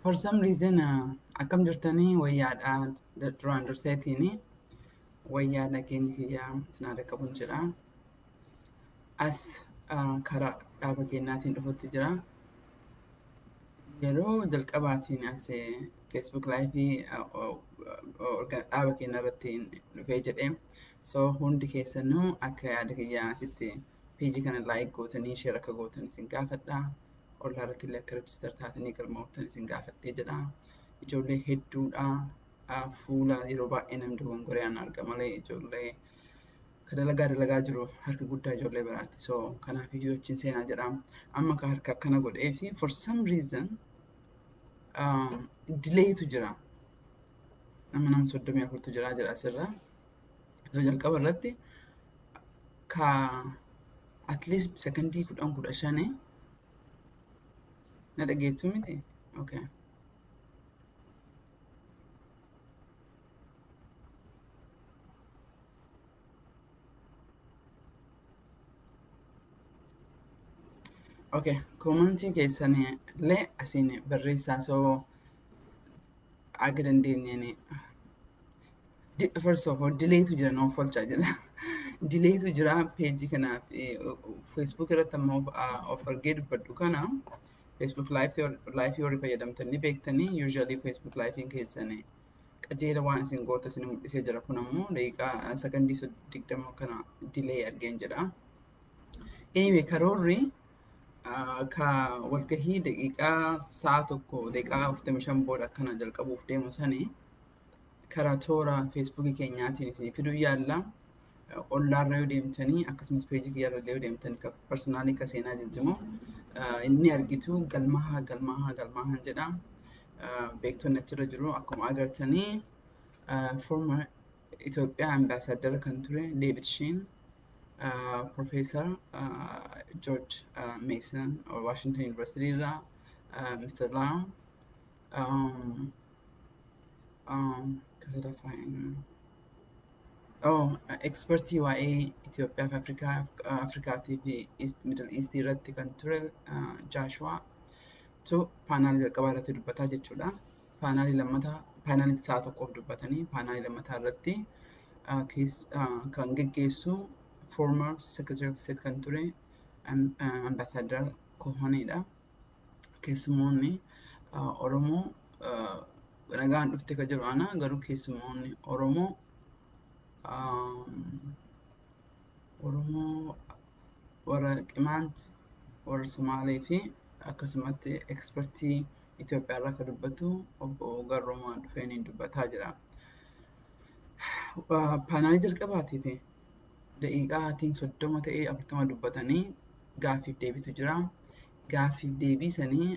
For some reason akkam jirtanii wayyaadha duraan durseetiin wayyaa nageenya kiyyaa isin haadha qabuun jedha. As karaa dhaaba keenyaatiin dhufutti jira. Yeroo jalqabaatiin as Facebook Live dhaaba keenya irratti dhufee jedhee so hundi keessanuu akka yaada kiyyaa asitti peejii kana like gootanii share akka gootan isin gaafadha. Ollaa irratti illee akka register taatanii galmooftan isin gaafadhee jedha. Ijoollee hedduudha. Fuula yeroo baay'ee namni dogongoree an arga malee ijoollee ka dalagaa dalagaa jiru harka guddaa ijoollee biraati. So kanaaf iyyuu wajjin seenaa jedha. Amma ka harka akkana godhee fi for some reason dileetu jira. Nama 34tu jira jedha asirra. So jalqaba irratti ka at least sekondii 10 15 na dhageettu miti? Okay. Okay. Koomantii keessan illee asiin barreessaa so akka dandeenyeen first of all dileetu jira nuuf olchaa jira. Dileetu jira peejii kanaaf Facebook irratti ammoo of argee dubbadhu kana Facebook live warri fayyadamtan ni beektanii usually Facebook live keessan qajeela waan isin goota isin mul'isee jira kun ammoo daqiiqaa sekondii 20 kana dilee argeen jedha. Anyway karoorri ka walgahii daqiiqaa sa'a 1 daqiiqaa 45 booda akkana jalqabuuf deemu sanii karaa toora feesbuukii keenyaatiin isin fiduu yaalla. Ollaarra yoo deemtanii akkasumas peejii kiyyarra yoo deemtanii ka parsanaalii ka seenaa jijjimoo inni argitu galmahaa galmahaa galmahaa jedha. Beektonni achirra jiru akkuma agartanii former Itoophiyaa ambaasaadara kan ture David Sheen, Professor George Mason or Washington University irraa Mr. Lam, kan sadaffaa eenyu? Oh, expertii waa'ee Itoophiyaa fi Afrikaa, Afrikaatii fi East, Middle East irratti kan ture Joshua tu paanaalii jalqabaa irratti dubbataa jechuudha. Paanaalii lammataa paanaalii sa'a tokkoof dubbatanii paanaalii lammataa irratti kan geggeessu former Secretary of State kan ture Ambassador Kohonidha. Keessummoonni Oromoo nagaan dhufte ka jiru ana garuu keessummoonni Oromoo Oromoo warra Qimaant warra Somaalee fi akkasumatti ekspertii Itoophiyaa irraa akka dubbatu obbo Garroomaa dhufeeniin dubbataa jira. Paanaalii jalqabaatii fi daqiiqaa 30 ta'ee 40 dubbatanii gaaffiif deebiitu jira. Gaaffiif deebii sanii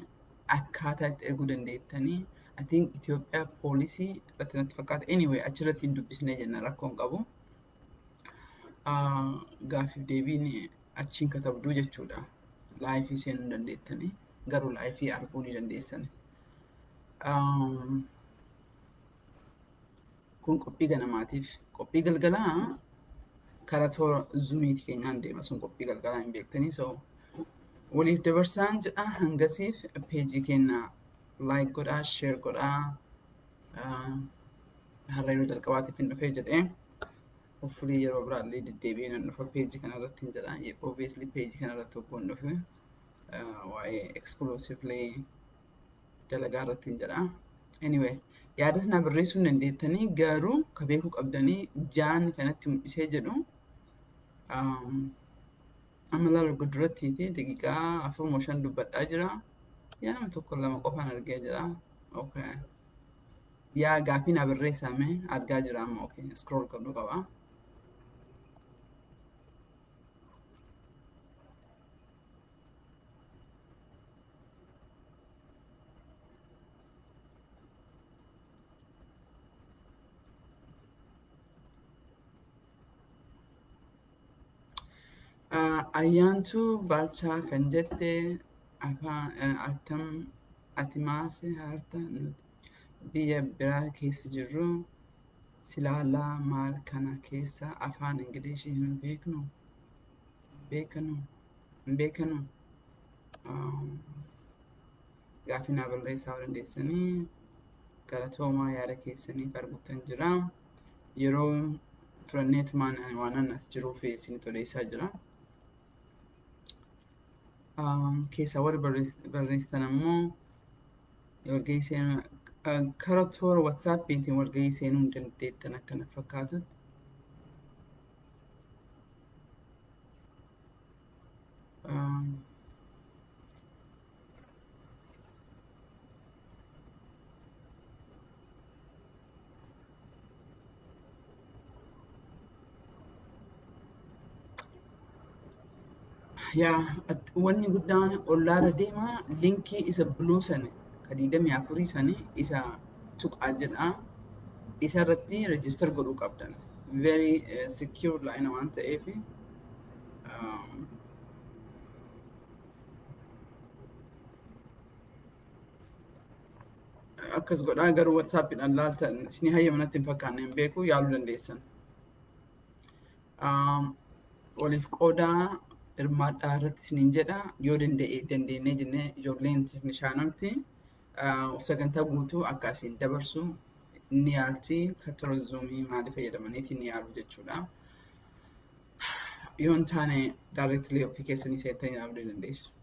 akkaataa itti erguu dandeettanii I think Itoophiyaa poolisii irratti natti fakkaata. Anyway achirratti hin dubbisnee jenna rakkoo hin qabu. Gaaffiif deebiin achiin katabduu jechuudha. Laayifii seenuu hin dandeettanii garuu laayifii arguu ni dandeessani. Kun qophii ganamaatiif. Qophii galgalaa karaa toora zuumiiti keenyaan deema sun qophii galgalaa hin beektanii so waliif dabarsaan jedha hangasiif peejii keenya like godhaa share godhaa har'a yeroo jalqabaatiif hin dhufee jedhee hopefully yeroo biraallee deddeebi'ee nan dhufa peejii kanarratti hin jedha obviously peejii kanarratti tokko hin dhufe waa'ee exclusively dalagaa irratti hin jedha. Anyway, yaada sana barreessuu hin dandeettanii garuu ka beekuu qabdanii jaan kanatti mul'isee jedhu amma laala durattiiti daqiiqaa 4 moo 5 dubbadhaa jira. Yaa nama 1 2 qofaan argee jira. Okay. Yaa gaaffii naa barreessame argaa jira amma okay. Scroll godhuu qaba. Ayyaantuu Baalchaa kan jette afaan attam ati maaf harta nuti biyya biraa keessa jirru silaalaa maal kana keessa afaan Ingilishii hin beeknu beeknu hin beeknu. Gaafii naa barreessaa dandeessanii galatoomaa yaada keessaniif arguutan jira. Yeroo furanneetumaan waan as jiruuf isinitti odeessaa jira. Keessaa warri barreessitan ammoo walgahii seenuu karaa toora WhatsAppiitiin walgahii seenuu hin dandeettan akkana fakkaatutti. Yaa wanni guddaan ollaarra deemaa linkii isa blue sana ka 24 sani isa tuqaa jedha. Isa irratti register godhuu qabdan. Very secure line waan ta'eef akkas godhaa garuu WhatsAppiidhaan laaltan isinii hayyama natti hin fakkaanne hin beeku yaaluu dandeessan. Waliif qoodaa hirmaadhaa irratti isiniin jedha yoo danda'e dandeenyee jennee ijoolleen teeknishaanoti sagantaa guutuu akka asiin dabarsu ni yaalti katora zuumii maalii fayyadamaniiti ni yaalu jechuudha. Yoo hin taane directly ofii keessanii seentanii ilaaluu dandeessu.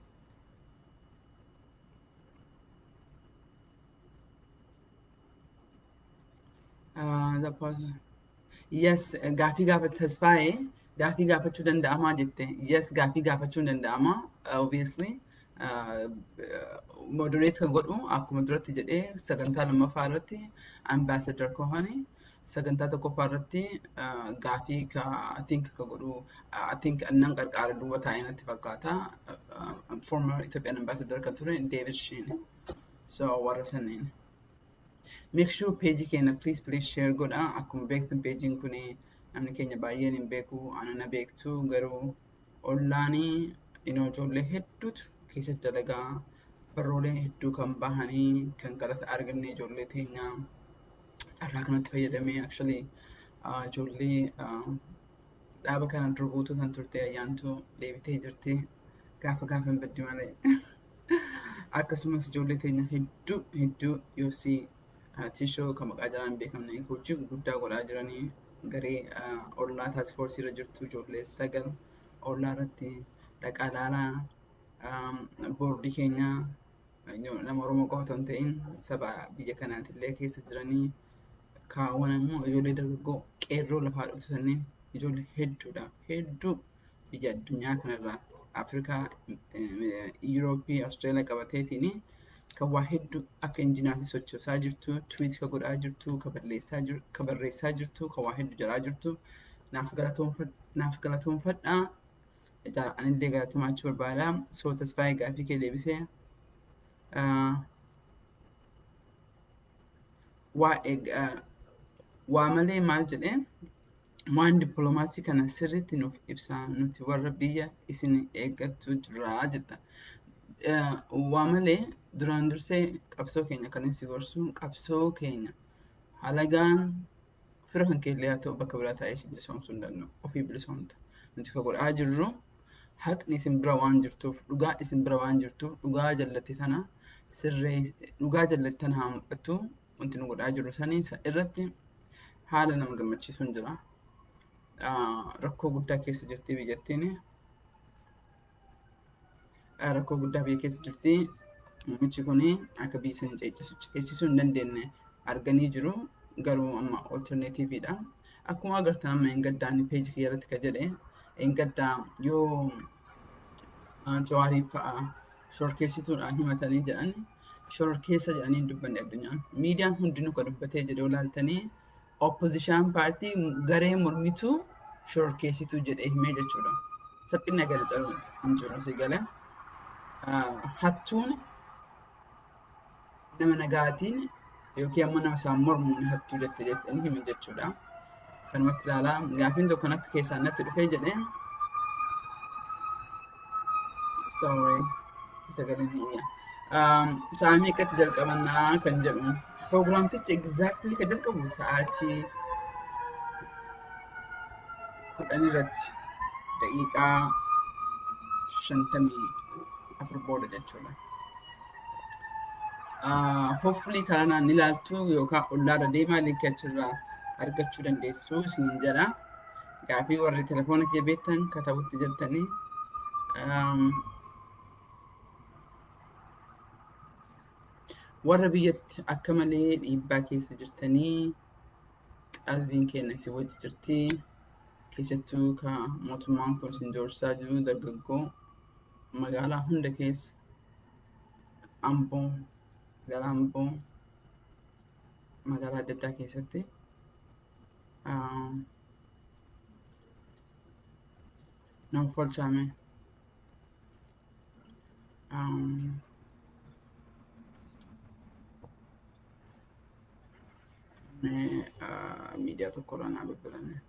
Yes, gaafii gaafa Tasfaayee gaafii gaafachuu danda'amaa jette. Yes, gaafii gaafachuu hin danda'ama. Obviously. Moderate kan godhu akkuma duratti jedhee sagantaa lammaffaa irratti Ambassador Kohani sagantaa tokkoffaa irratti gaafii ka I think ka godhu I think annan qarqaara duuba taa'ee natti fakkaata. Former Ethiopian Ambassador kan ture David Sheen. So warra sanneen. Make sure page keenya please please share godha. Akkuma beektan peejiin kun namni keenya baay'een hin beeku ana na beektu garuu ollaanii ijoollee hedduutu keessatti dalagaa barroolee hedduu kan bahanii kan galata arganne ijoollee teenya carraa kanatti fayyadamee actually ijoollee dhaaba kana dura guutuu kan turte ayyaantu deebitee jirti gaafa gaafa hin baddi malee. Akkasumas ijoollee teenya hedduu hedduu yoosii tishoo kan maqaa jalaan hin beekamne hojii gurguddaa godhaa jiranii garee ollaa task force irra jirtu ijoollee 9 ollaa irratti dhaqaa ilaalaa boordii keenya nama Oromoo qofa otoo hin ta'in saba biyya kanaatillee keessa jiranii kaawwan ammoo ijoollee dargaggoo qeerroo lafaa dhuftu sanneen ijoollee hedduudha hedduu biyya addunyaa kanarraa Afrikaa, Yuurooppii, Awustreeliyaa qabateetiin kan waa hedduu akka injinaatti sochoosaa jirtu, tweet ka godhaa jirtu, ka barreessaa jirtu, ka waa hedduu jedhaa jirtu. Naaf galatoonfadhaa. Anillee galatoomachuu barbaada. So Tasfaayee gaafii kee deebisee. Waa malee maal jedhee waan dippiloomaasii kana sirriitti nuuf ibsaa nuti warra biyya isin eeggattu jirra jedha. Waa malee duraan dursee qabsoo keenya kan isin gorsu qabsoo keenya halagaan fira kan keellee haa ta'u bakka biraa taa'ee si bilisoomsuu hin danda'u ofii bilisoomta. Nuti kan godhaa jirru haqni isin bira waan jirtuuf dhugaa isin bira waan jirtuuf dhugaa jallatte tana sirree dhugaa jallatte tana haa mul'attu wanti nu godhaa jirru sanii irratti haala nama gammachiisuun jira. Rakkoo guddaa keessa jirti biyyattiin. Rakkoo guddaa biyya keessa jirti. Muummichi kun akka biyya sanii ceesisuu hin dandeenye arganii jiru. Garuu amma alternatiiviidha. Akkuma agartan amma hin gaddaan peejii kiyya irratti kan jedhe hin gaddaa yoo Jawaariin fa'a shorkeessituudhaan himatanii jedhan shorkeessa jedhanii hin dubbanne addunyaan. Miidiyaan hundinuu kan dubbatee jedhee olaaltanii opposition paartii garee mormituu shorkeessituu jedhee himee jechuudha. Salphina gala caluu hin jiru si galee. Hattuun nama nagaatiin yookiin ammoo nama isaan mormuun hattuu jette jettanii himan jechuudha. Kanumatti ilaalaa gaafiin tokko natti keessaan natti dhufee jedhee sorry sagaleen ni iyya. Sa'a meeqatti jalqabannaa kan jedhu Proogiraamtichi exactly kan jalqabu sa'aatii 10 irratti daqiiqaa 54 booda jechuudha. Hopefully karaa naan ilaaltu yookaan ollaarra deemaa linkii achirraa argachuu dandeessu isiniin jedha. Gaafii warri telefoona kee beektan katabutti jirtanii. Warra biyyatti akka malee dhiibbaa keessa jirtanii qalbiin keenya isin wajji jirti. Keessattuu ka mootummaan kun isin joorsaa jiru dargaggoo magaalaa hunda keessa Amboo, magaalaa Amboo, magaalaa adda addaa keessatti. Nama folchaame. Mee miidiyaa tokkorraa naa bilbilame.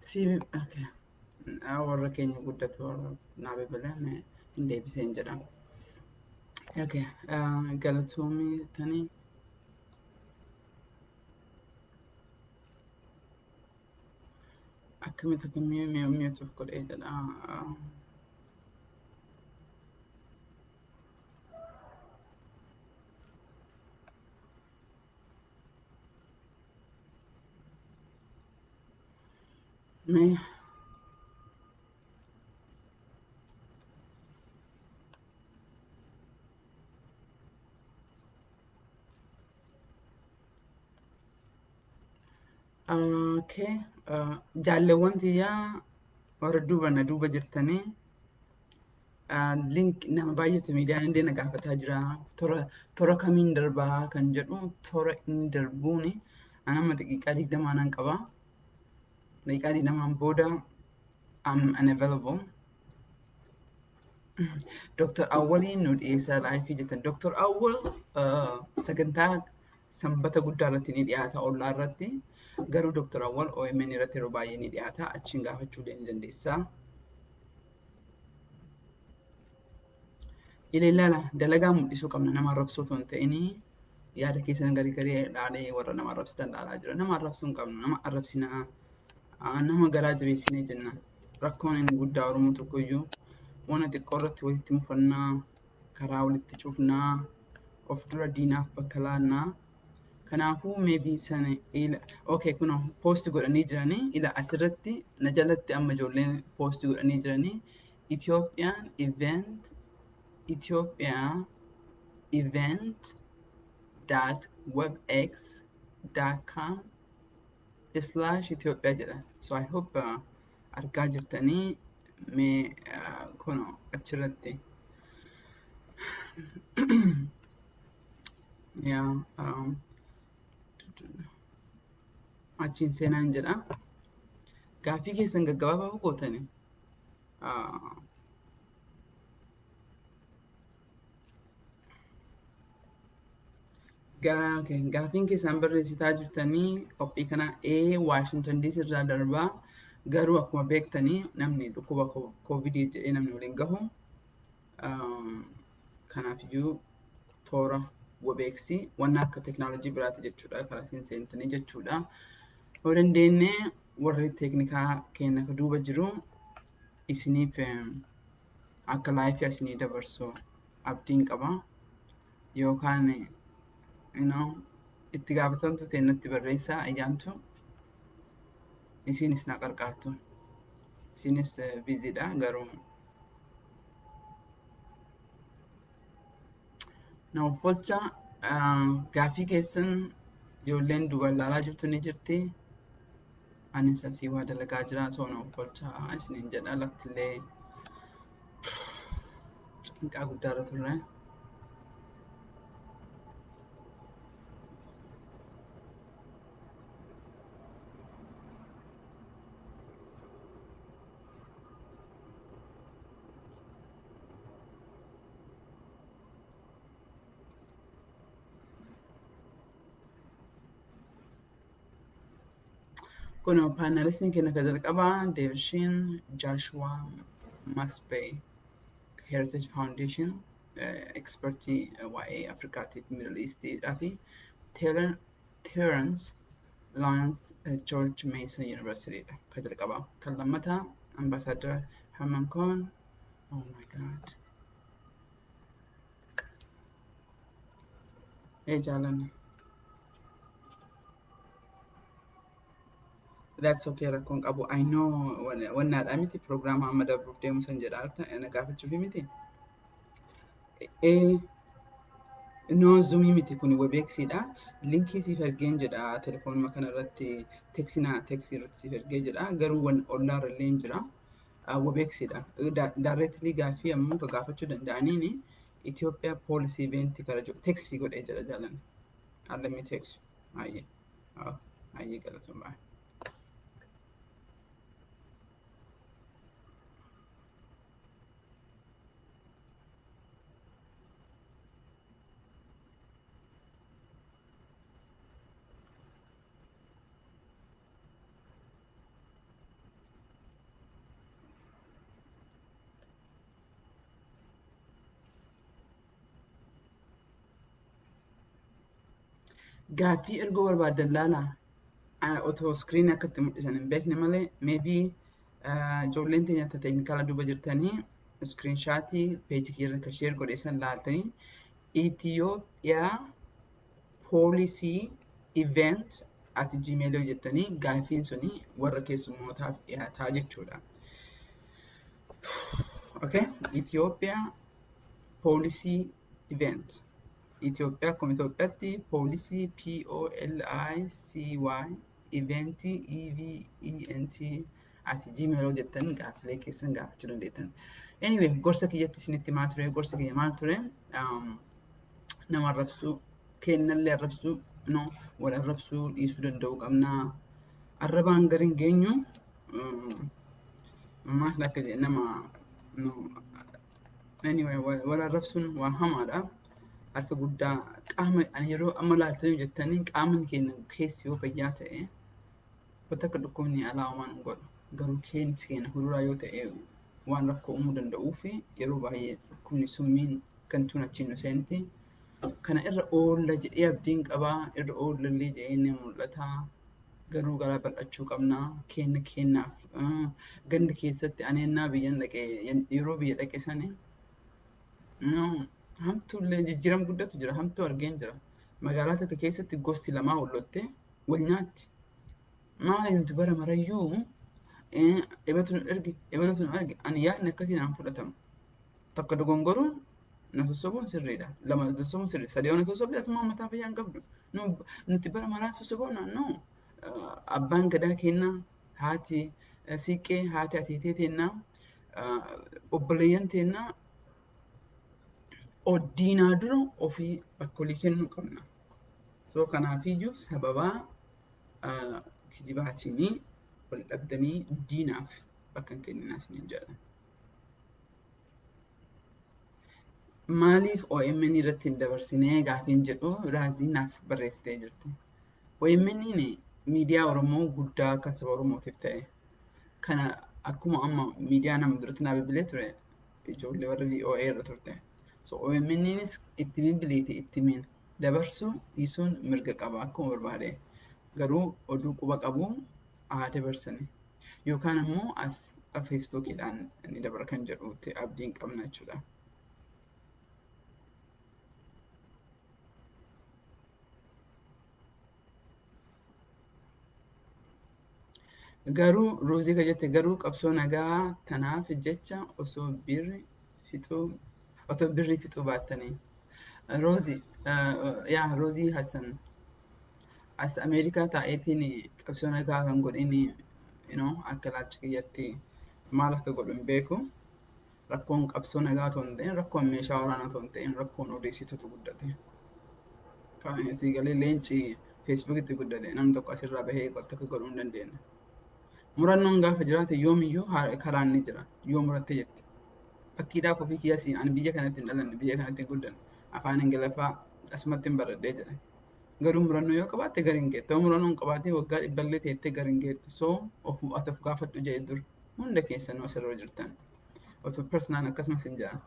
Si, okay. Warra keenya guddatu warra naa bilbilame hin deebiseen jedha. Okay. Galatoomii jettanii. Akkamitti akka mi'ootuuf godhee jedha. Mee okay. Jaalleewwan tiyyaa warra duuba na duuba jirtanii link nama baay'eetu miidiyaan illee na gaafataa jira. Toora kamiin darbaa kan jedhu toora inni darbuuni anama daqiiqaa 20 nan qaba. Daqiiqaa 20n booda I'm unavailable. Dr. Awwaliin nu dhiyeessaa live jettan. Dr. Awwal sagantaa sanbata guddaa irratti ni dhiyaata ollaa irratti. Garuu Dr. Awwal OMN irratti yeroo baay'ee ni dhiyaata. Achiin gaafachuu ni dandeessa. Ilaala dalagaa mul'isuu qabna nama arrabsoo otoo hin ta'inii yaada keessan garii garii dhaalee warra nama arrabsitan dhaalaa jira. Nama arrabsuu hin qabnu. Nama arrabsinaa nama garaa jabeessinee jenna. Rakkoon inni guddaa Oromoo tokkoyyuu waan xiqqoo irratti walitti mufannaa, karaa walitti cufnaa, of dura diinaaf bakka laannaa. Kanaafuu maybe sana ila okay kunoo post godhanii jiranii ila asirratti na jalatti amma ijoolleen post godhanii jiranii Ethiopian event Ethiopia event .webex.com/Ethiopia jedha. So I hope argaa jirtanii mee kunoo achirratti. Yeah, achiin seenaan jedha. Gaaffii keessan gaggabaabaa gootani. Gaaffiin keessan barreessitaa jirtanii qophii kana A Washington DC irraa darbaa garuu akkuma beektanii namni dhukkuba koovidii jedhee namni waliin gahu. Kanaafiyyuu toora Webex wanna akka teekinooloojii biraati jechuudha karaa isin seentanii jechuudha. Yoo dandeenye warri teeknikaa keenya duuba jiru isiniif akka live isinii dabarsu abdiin qaba. Yookaan itti gaafatamtu ta'e natti barreessaa ayyaantu isinis na qarqaartu. Isinis busy dha garuu na offolcha gaaffii keessan ijoolleen duuba ilaalaa jirtu ni jirti. Anis asii waa dalagaa jira, soona of oolchaa isiniin jedha. Laftillee cinqaa guddaarra turre. Kun paanalistiin keenya kan jalqabaa Deevishin Joshua Masbey Heritage Foundation expertii waa'ee Afrikaatiif Middle Eastiidhaa fi Terence Lawrence George Mason University dha kan jalqabaa. Kan lammataa Ambassador Herman Cohen. Oh my God. Ee jaalanne. That's okay, rakkoon qabu. I know wannaadha miti prograama amma dabruuf deemu san jedha na gaafachuufi miti. Ee, no, Zoomii miti, kun Webexiidha. Linkii siif ergeen jedha, telefoonuma kana irratti teksina teksii irratti siif ergee jedha. Garuu wan ollaarra illee hin jira. Webexiidha. Directly gaaffii ammoo ka gaafachuu danda'aniini Itoophiyaa Policy Event kara jiru teksii godhee jira jaalan. Let me text you. Ayyee. Ayyee, galatooma. Gaaffii erguu barbaadan laala. Otoo screen akka itti mul'isan hin beekne malee, maybe ijoolleen teenya teeknikaala duuba jirtanii screenshootii peejii kiyya irra share godhe san laaltanii ethiopiapolicyevent@gmail jettanii gaaffiin suni warra keessummootaaf dhiyaataa jechuudha. Okay, Ethiopia Policy Event. Itoophiyaa akkuma Itoophiyaatti policy POLICY event EVENT @gmail jettan gaaffilee keessan gaafachuu dandeettan. Anyway, gorsa kiyyatti isinitti himaa ture. Gorsa kiyya maal ture? Nama arrabsuu, kennallee arrabsuu, no, wal arrabsuu dhiisuu danda'uu qabna. Arrabaan gari hin geenyu. Maal akka jedhe nama, no, anyway, wal arrabsuun waa hamaadha. Harka guddaa qaama ani yeroo amma laaltanii jettanii qaamni keenya keessi yoo fayyaa ta'e wanta akka dhukkubni alaa homaa nu godhu. Garuu keessi keenya huduraa yoo ta'e waan rakkoo uumuu danda'uu fi yeroo baay'ee dhukkubni summiin kan tun achiin nu seenti. Kana irra oolla jedhee abdiin qabaa, irra oollallee jedhee ni mul'ata. Garuu garaa bal'achuu qabna. Kenna kennaaf ganda keessatti ani ennaa biyyan dhaqe, yeroo biyya dhaqe sani, hamtuullee jijjiirama guddatu jira. Hamtuu argeen jira. Magaalaa tokko keessatti gosti lamaa wal lottee wal nyaatti. Maali nuti bara marayyuu ebatu nu erge, ebalatu nu erge? Ani yaadni akkasii naan fudhatamu. Takka dogongoruun na sossobuun sirriidha. Lama na sossobuun sirriidha. Sadii na sossobde atumaa mataa fayyaa hin qabdu. Nuti bara maraa sossobuun naannoo abbaan gadaa kennaa, haati siiqqee, haati atiitee teennaa, obboleeyyan teennaa diinaa dura ofii bakka olii kennuu qabna. So kanaafiyyuu sababaa kijibaatiin wal dhabdanii diinaaf bakka hin kenninaa isiniin jedha. Maaliif OMN irratti hin dabarsinee gaafiin jedhu raazii naaf barreessitee jirti. OMN miidiyaa Oromoo guddaa kan saba Oromootiif ta'e. Kana akkuma amma miidiyaa nama duratti naa bilbilee ture, ijoollee warra VOA irra turte. So OMNs itti bilbiliiti itti miin dabarsuu dhiisuun mirga qaba akkuma barbaade. Garuu oduu quba qabu haa dabarsani. Yookaan immoo as Facebookiidhaan ni dabara kan jedhutti abdiin qabna jechuudha. Garuu Roozii ka jette, garuu qabsoo nagaa tanaaf jecha osoo birrii fixuu baattanii. Roozii, yaa Roozii Hassan. As Ameerikaa taa'eetiin qabsoo nagaa kan godhin akka ilaalcha kiyyatti maal akka godhu hin beeku. Rakkoon qabsoo nagaa otoo hin ta'in, rakkoon meeshaa waraanaa otoo hin ta'in, rakkoon odeessituutu guddate. Kan asii galee leenci Feesbuukitti guddate, namni tokko asirraa bahee akka godhuu hin dandeenye. Murannoon gaafa jiraate yoomiyyuu karaan ni jira. Yoo muratte jette. Fakkiidhaaf ofii kiyyaas ani biyya kanatti hin dhalanne, biyya kanatti hin guddanne, afaan Ingiliffaa asumatti hin baradhee jedhe. Garuu murannoo yoo qabaatte gara hin geettu. Yoo murannoo hin qabaatte waggaa dhibballee teettee gara hin geettu. So of ati of gaafadhu jedhe dur. Hunda keessanuu asirra jirtan. Otoo personal akkasumas hin jedhan.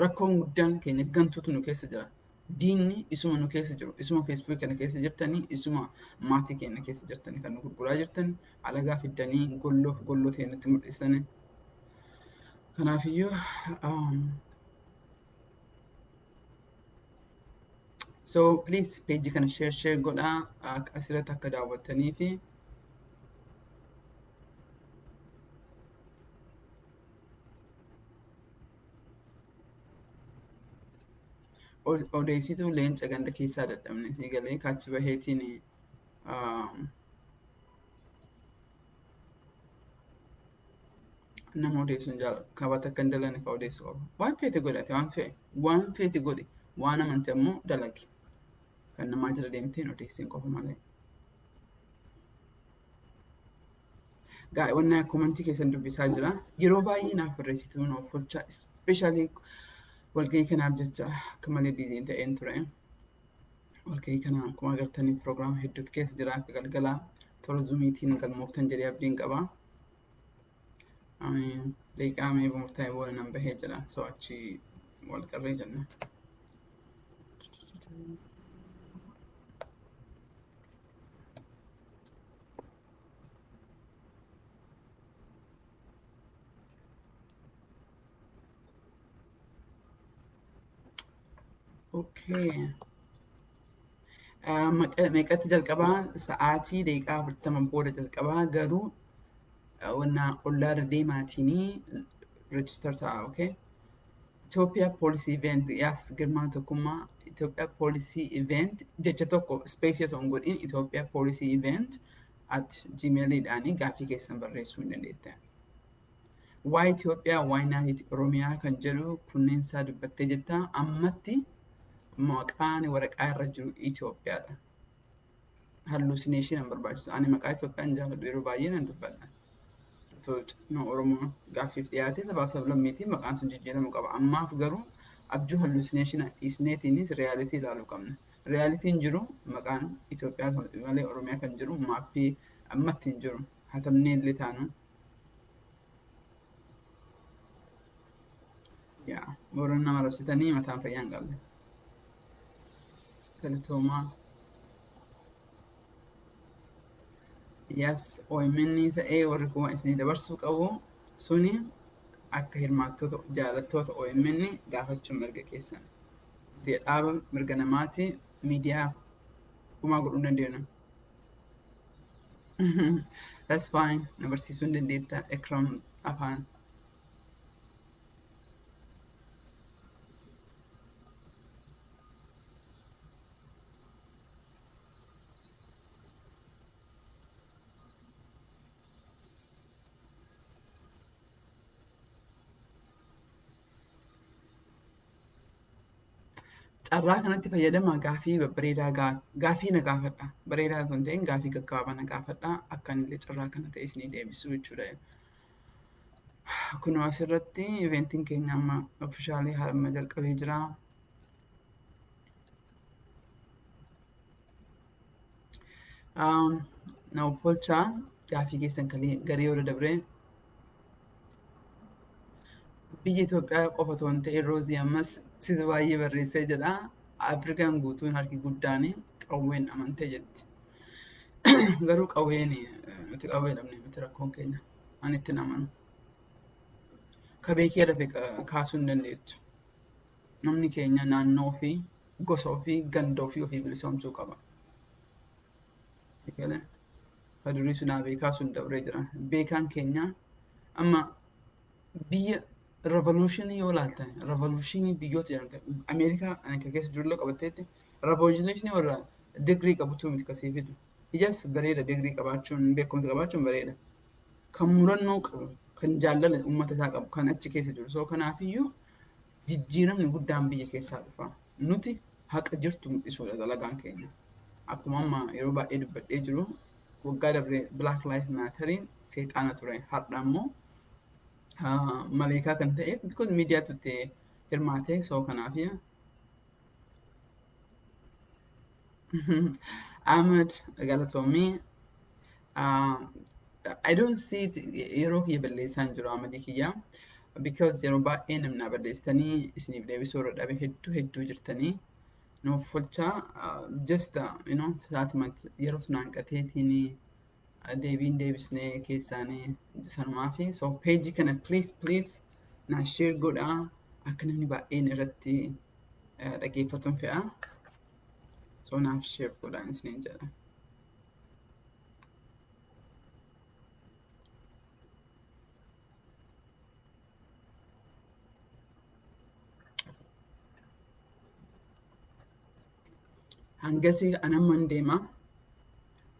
Rakkoon guddaan keenya gantuutu nu keessa jira. Diinni isuma nu keessa jiru, isuma Facebook kana keessa jirtanii, isuma maatii keenya keessa jirtanii kan nu gurguraa jirtan, alagaa fiddanii golloof golloo ta'e nutti mul'isanii. Kanaafiyyuu so please peejii kana share share godhaa asirratti akka daawwattanii fi odeessituu leenca ganda keessaa dadhabne sii galee kaachi baheetiin nama odeessu hin jaalladhu. Kabata akka hin dalanne ka odeessu qaba. Waan feete godhate waan fe'e waan feete godhi, waan amante ammoo dalagi. Kan namaa jala deemtee hin odeessin qofa malee. Wanna komantii keessan dubbisaa jira. Yeroo baay'ee naaf barreessituu nuuf hojjaa, especially walgahii kanaaf jecha akka malee biiziin ta'een ture. Walgahii kana akkuma agartanii piroogiraama hedduutu keessa jira, akka galgalaa toora zuumiitiin galmooftan jedhee abdiin qaba. Daqiiqaa mee murtaa'e booda nan bahee jira. So achi wal qarree jenna. Okay. Meeqatti jalqabaa? Sa'aatii daqiiqaa 40 booda jalqabaa, garuu wanna ollaarra deemaatiin register ta'a, okay? Ethiopia Policy Event, yes, Girmaa Tokkummaa, Ethiopia Policy Event jecha tokko space otoo hin godhin Ethiopia Policy Event at gmail dhaanii gaaffii keessan barreessuu hin dandeettan. Why Ethiopia, why not Oromiyaa kan jedhu kunneen isaa dubbattee jirta. Ammatti maqaan waraqaa irra jiru Itoophiyaadha. Hallucination hin barbaachisu. Ani maqaa Itoophiyaa hin jaalladhu, yeroo baay'ee nan dubbadha. Otoo xinnoo Oromoo gaaffiif dhiyaate sabaaf sablammiitiin maqaan sun jijjiiramuu qaba. Ammaaf garuu abjuu hallucination dhiisneetiinis reality ilaaluu qabna. Realityn jiru maqaan Itoophiyaa malee Oromiyaa kan jiru maappii ammatti hin jiru. Hatamnee illee taanu. Yaa warra nama rabsitanii mataan fayyaa hin qabne. Galatoomaa. Yes, OMN ta'ee warri kuma isinii dabarsuu qabu suni akka hirmaattoota jaalattoota OMN gaafachuun mirga keessan. Dhaaba mirga namaati, miidiyaa kumaa godhuu hin dandeenyu. That's fine. Na barsiisuu hin dandeetta. Ikram afaan. Carraa kanatti fayyadama, gaafii babbareedaa gaafii na gaafadha. Bareedaa osoo hin ta'in gaafii gaggabaabaa na gaafadha. Akka inni carraa kana ta'e isinii deebisuu jechuudha. Kunoo asirratti eventiin keenya amma officially hamma jalqabee jira. Na uffolchaa gaafii keessan garii yoo dabree biyya Itoophiyaa qofa otoo hin ta'in, Roozii ammas situ baay'ee barreessee jedha. Afrikaan guutuun harki guddaan qawween amantee jetti. Garuu qawween nuti qawwee dhabne miti rakkoon keenya. Ani itti amanu. Ka beekee rafe kaasuu hin dandeettu. Namni keenya naannoo ofii, gosa ofii, ganda ofii ofii bilisoomsuu qaba. Ka durii sunaa beekaa sun dabree jira. Beekaan keenya amma biyya revolutionii yoo ilaaltan, revolutionii biyyoota jedhamte Ameerikaa ani kan keessa jirullee qabatteetti revolutionii warra Digrii qabutu miti kasii fidu. Ijas bareeda digrii qabaachuun beekumsa qabaachuun bareeda. Kan murannoo qabu, kan jaalala uummata isaa qabu, kan achi keessa jiru. So kanaafiyyuu jijjiiramni guddaan biyya keessaa dhufa. Nuti haqa jirtu mul'isuudha dalagaan keenya. Akkuma amma yeroo baay'ee dubbadhee jiru waggaa dabre Black Lives Matteriin seexaana ture. Har'a immoo maleekaa kan ta'e because miidiyaatu itti hirmaate so kanaaf Ahmad galatoomii. I don't see it yeroo kiyya balleessaa hin jiru Ahmadii kiyya. Because yeroo baay'ee namni na balleessitanii isiniif deebisuu irra dhabe hedduu hedduu jirtanii nuuf folchaa just sa'aatima yeroo sun hanqateetiin deebiin deebisnee keessaanii sanumaa fi so peejii kana please please naa share godhaa akka namni baay'een irratti dhaggeeffatuun fe'a. So naaf share godhaa isiniin jedha. Hangasii anamman deema.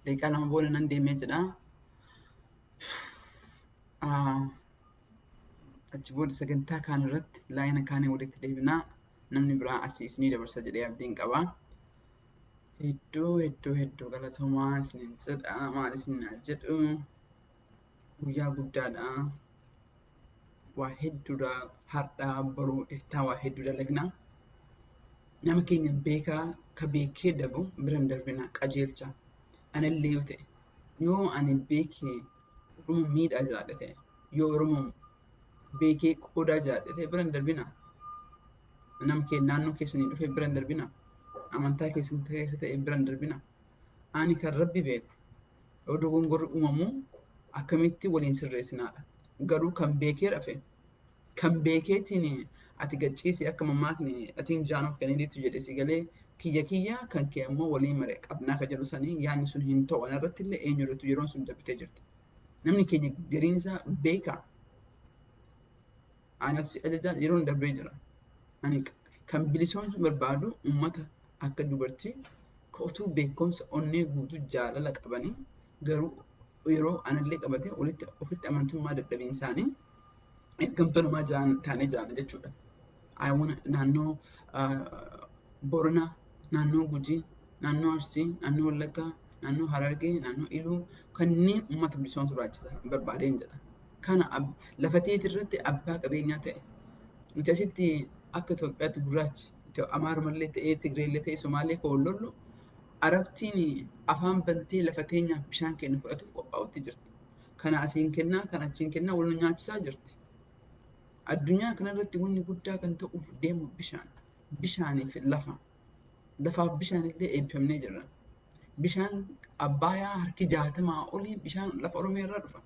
Daqiiqaa 2 booda nan deemee jedha. Achi booda sagantaa kaan irratti laayina kaanii walitti deebinaa. Namni biraa asii isinii dabarsa jedhee abdiin qaba. Hedduu hedduu hedduu galatoomaa isiniin jedha. Maal isin haa jedhu. Guyyaa guddaadha. Waa hedduudha. Har'aa boruu iftaan waa hedduu dalagna. Nama keenya beekaa ka beekee dabu bira hin darbina qajeelcha. Anallee yoo ta'e yoo ani beekee Oromoo miidhaa jiraadhe ta'e yoo Oromoo beekee qoodaa jiraadhe ta'e bira hin darbina. Nama keenya naannoo keessanii dhufee bira hin darbina. Amantaa keessan keessa ta'e bira hin darbina. Ani kan Rabbi beeku yoo dogongorri uumamu akkamitti waliin sirreessinaadha. Garuu kan beekee rafe kan beekeetiin ati gacciisi akka mammaakni atiin jaanuuf kan inni jedhe si galee kiyya kiyya kan kee ammoo waliin mare qabnaa ka jedhu sanii yaadni sun hin ta'u. Ana irratti illee eenyu irrattu yeroon sun darbitee jirti. Namni keenya gariin isaa beeka. Ani si ajajaa yeroon darbee jira. Ani kan bilisoomsuu barbaadu uummata akka dubartii utuu beekumsa onnee guutuu jaalala qabanii garuu yeroo anallee qabate walitti ofitti amantummaa dadhabiinsaanii ergamtoota namaa taanee jiran jechuudha. I wanna naannoo Boranaa, naannoo Gujii, naannoo Arsii, naannoo Wallaggaa, naannoo Harargee, naannoo Iluu kanneen uummata bilisoomsuu barbaachisa barbaadeen jedha. Kana lafa teeti irratti abbaa qabeenyaa ta'e. Nuti asitti akka Itoophiyaatti gurraachi Amaarumallee ta'ee Tigreellee ta'ee Somaalee kan wal lollu Arabtiin afaan bantee lafa teenyaaf bishaan keenya fudhatuuf qophaa'utti jirti. Kana asiin kennaa, kana achiin kennaa wal nu nyaachisaa jirti. Addunyaa kanarratti wanni guddaa kan ta'uuf deemu bishaan. Bishaanii fi lafa. Lafaaf bishaan illee eebbifamnee jirra. Bishaan Abbaayyaa harki 60 olii bishaan lafa Oromiyaa irraa dhufa.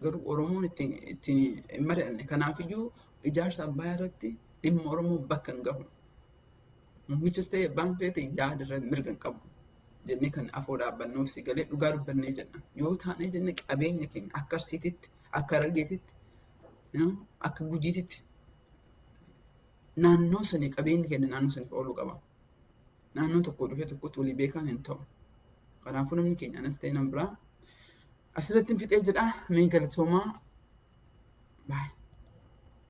Garuu Oromoon ittiin hin mari'anne. Kanaafiyyuu ijaarsa Abbaayyaa irratti dhimma Oromoo bakka hin gahu. Muummichas ta'e abbaan feete yaada irra mirga hin qabu. Jennee kan afoo dhaabbannuuf si galee dhugaa dubbannee jenna. Yoo taanee jenne qabeenya keenya akka Arsiititti, akka Harargeetitti, akka Gujiititti naannoo sanii qabeenyi keenya naannoo saniif ooluu qaba. Naannoo tokko dhufee tokkotti walii beekaan hin ta'u. Kanaafuu namni keenya anas ta'e nama biraa asirratti hin fixee jedha. Mee galatoomaa. Baay'ee.